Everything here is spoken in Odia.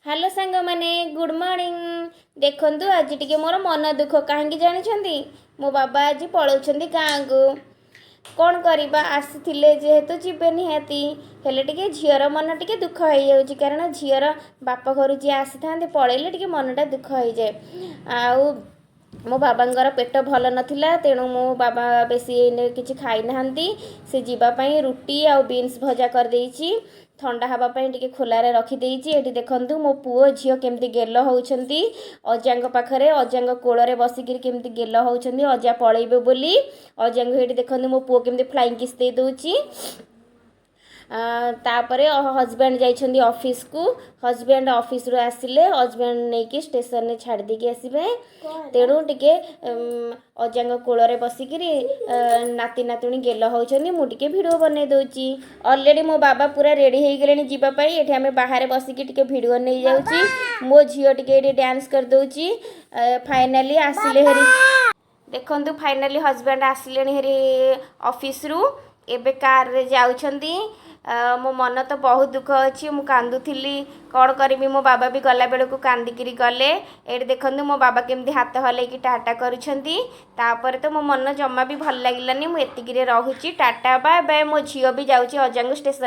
ହ୍ୟାଲୋ ସାଙ୍ଗମାନେ, ଗୁଡ଼୍ ମର୍ଣ୍ଣିଂ। ଦେଖନ୍ତୁ, ଆଜି ଟିକେ ମୋର ମନ ଦୁଃଖ। କାହିଁକି ଜାଣିଛନ୍ତି? ମୋ ବାବା ଆଜି ପଳାଉଛନ୍ତି ଗାଁକୁ। କ'ଣ କରିବା, ଆସିଥିଲେ ଯେହେତୁ ଯିବେ ନିହାତି। ହେଲେ ଟିକେ ଝିଅର ମନ ଟିକେ ଦୁଃଖ ହେଇଯାଉଛି, କାରଣ ଝିଅର ବାପ ଘରୁ ଯିଏ ଆସିଥାନ୍ତେ ପଳେଇଲେ ଟିକେ ମନଟା ଦୁଃଖ ହେଇଯାଏ। ଆଉ ମୋ ବାବାଙ୍କର ପେଟ ଭଲ ନଥିଲା, ତେଣୁ ମୋ ବାବା ବେଶୀ ଏଇନେ କିଛି ଖାଇନାହାନ୍ତି। ସେ ଯିବା ପାଇଁ ରୁଟି ଆଉ ବିନ୍ସ ଭଜା କରିଦେଇଛି। ଥଣ୍ଡା ହେବା ପାଇଁ ଟିକେ ଖୋଲାରେ ରଖିଦେଇଛି। ଏଠି ଦେଖନ୍ତୁ, ମୋ ପୁଅ ଝିଅ କେମିତି ଗେଲ ହେଉଛନ୍ତି ଅଜାଙ୍କ ପାଖରେ। ଅଜାଙ୍କ କୋଳରେ ବସିକିରି କେମିତି ଗେଲ ହେଉଛନ୍ତି ଅଜା ପଳେଇବେ ବୋଲି। ଅଜାଙ୍କୁ ଏଠି ଦେଖନ୍ତୁ, ମୋ ପୁଅ କେମିତି ଫ୍ଲାଇଂ କିସ୍ ଦେଇ ଦେଉଛି। ତାପରେ ହଜବ୍ୟାଣ୍ଡ ଯାଇଛନ୍ତି ଅଫିସକୁ। ହଜବ୍ୟାଣ୍ଡ ଅଫିସରୁ ଆସିଲେ ହଜବ୍ୟାଣ୍ଡ ନେଇକି ଷ୍ଟେସନରେ ଛାଡ଼ି ଦେଇକି ଆସିବେ। ତେଣୁ ଟିକେ ଅଜାଙ୍କ କୋଳରେ ବସିକିରି ନାତି ନାତୁଣୀ ଗେଲ ହେଉଛନ୍ତି, ମୁଁ ଟିକେ ଭିଡ଼ିଓ ବନେଇ ଦେଉଛି। ଅଲରେଡ଼ି ମୋ ବାବା ପୁରା ରେଡ଼ି ହେଇଗଲେଣି ଯିବା ପାଇଁ। ଏଠି ଆମେ ବାହାରେ ବସିକି ଟିକେ ଭିଡ଼ିଓ ନେଇଯାଉଛି। ମୋ ଝିଅ ଟିକେ ଏଠି ଡ୍ୟାନ୍ସ କରିଦେଉଛି। ଫାଇନାଲି ଆସିଲେ ହେରି। ଦେଖନ୍ତୁ, ଫାଇନାଲି ହଜବ୍ୟାଣ୍ଡ ଆସିଲେଣି ହେରି ଅଫିସରୁ। ଏବେ କାରରେ ଯାଉଛନ୍ତି। ମୋ ମନ ତ ବହୁତ ଦୁଃଖ ଅଛି, ମୁଁ କାନ୍ଦୁଥିଲି। କ'ଣ କରିବି, ମୋ ବାବା ବି ଗଲା ବେଳକୁ କାନ୍ଦିକିରି ଗଲେ। ଏଇଠି ଦେଖନ୍ତୁ, ମୋ ବାବା କେମିତି ହାତ ହଲେଇକି ଟାଟା କରୁଛନ୍ତି। ତାପରେ ତ ମୋ ମନ ଜମା ବି ଭଲ ଲାଗିଲାନି। ମୁଁ ଏତିକିରେ ରହୁଛି। Tata, bye bye. ମୋ ଝିଅ ବି ଯାଉଛି ଅଜାଙ୍କୁ ଷ୍ଟେସନରେ